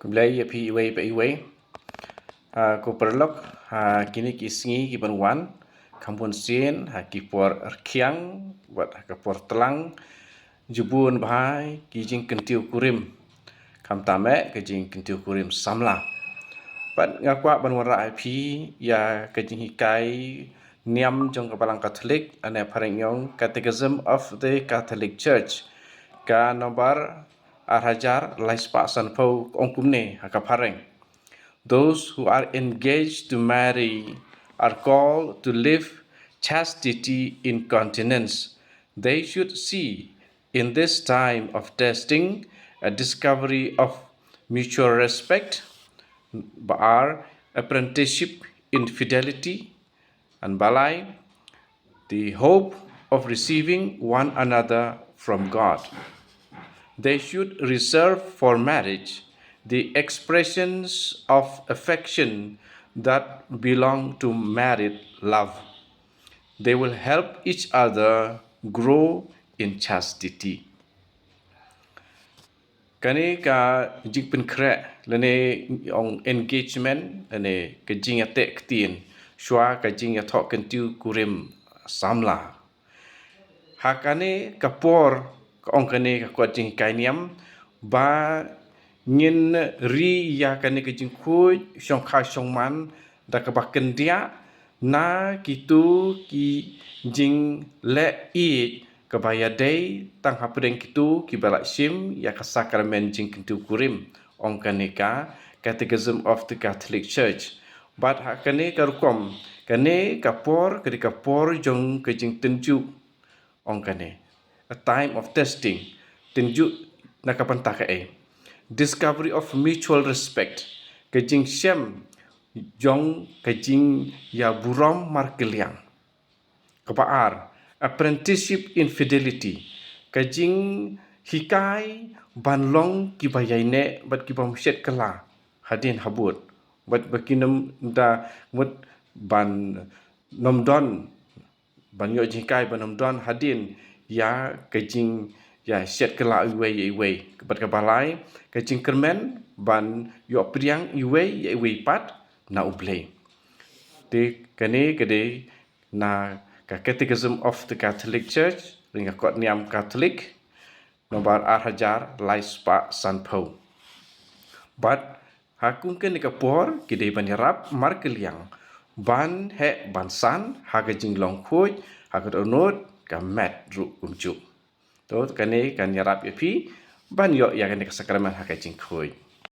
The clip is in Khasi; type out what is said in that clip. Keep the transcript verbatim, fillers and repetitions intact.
Khublei ïa phi iwei pa iwei. Ha, ko paralok, ha kine ki sngi ki ban wan, kham bun sien ha ki por rkhiang bad ha ka por tlang, ju bun bha ki jingkyntiew kurim, khamtam eh ka jingkyntiew kurim samla. Bad nga kwah ban wanrah ïa phi ïa ka jinghikai niam jong ka Balang Katholik, ane phareng ong Catechism of the Catholic Church, ka nombar ar hajar lai spah sanphew, ka ong kumne ha ka phareng: Those who are engaged to marry are called to live chastity in continence. They should see in this time of testing a discovery of mutual respect, ba ar, apprenticeship in fidelity, and ba lai, the hope of receiving one another from God. They should reserve for marriage the expressions of affection that belong to married love. They will help each other grow in chastity. Kane ka jingpynkhreh lane ong engagement lane ka jingïateh ktien shuwa ka jingïathoh kyntiew kurim samla. Ha kane ka por, ka ong kane ka kot jinghikai niam, ba ngin ri ïa kane ka jingkhuid shongkha shongman da kaba kyndiah na kito ki jingleh ïeit kaba ïadei tang hapdeng kito kiba la shim ïa ka sakramen jingkyntiew kurim, ong kane ka Catechism of the Catholic Church. Bad ha kane ka rukom, kane ka por ka dei ka por jong ka jingtynjuh, ong kane, a time of testing. Tynjuh na ka bynta kaei? Discovery of mutual respect, ka jingshem jong ka jingïaburom markylliang. Kaba ar, apprenticeship in fidelity, ka jinghikai ban long kiba ïaineh bad kiba ym shet kylla hadien habud, bad ba kin ym da mut ban ym don, ban ïoh jinghikai ban ym don hadien ïa ka jingïashet kylla iwei ïa iwei. Bad kaba lai, ka jingkyrmen ban ïoh pdiang iwei ïa iwei pat na U Blei. Te kane ka dei na ka Catechism of the Catholic Church, lane ka kot niam Katholik, nombar ar hajar lai spah sanphew. Bad ha kum kane ka por ki dei ban ïarap markylliang ban heh ban san ha ka jinglong khuid, ha ka dohnud ka met ruh kumjuh. To kane kan ïarap ïa phi ban ïoh ïa kane ka sakramen ha ka jingkhuid.